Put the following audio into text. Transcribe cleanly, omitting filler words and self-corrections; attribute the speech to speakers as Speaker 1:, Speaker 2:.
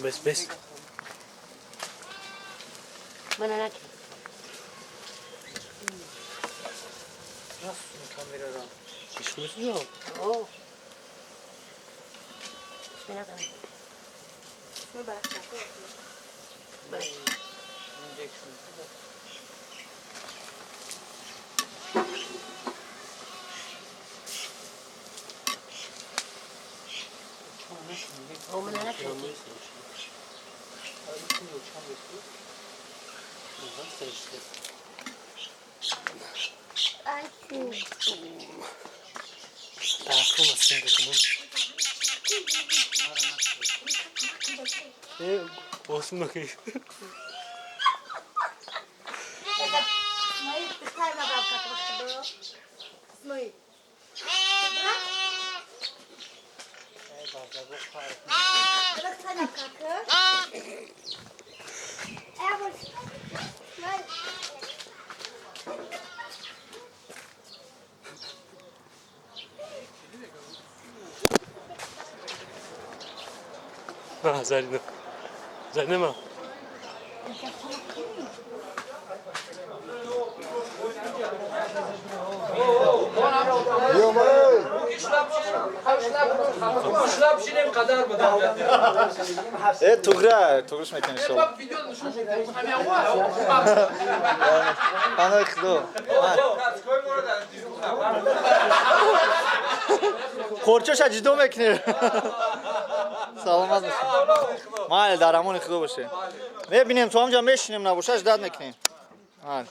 Speaker 1: Бес, бес. Зарина. Зарина.
Speaker 2: Туғра, туғриш мекунӣ шо. Панои Худо. Қурчоша ҷудо мекунӣ. Саломат бошед. Майли, дар амони Худо бошед. Мебинем, то ҳамҷа мешинем, набошаш дад мекунем. Майли.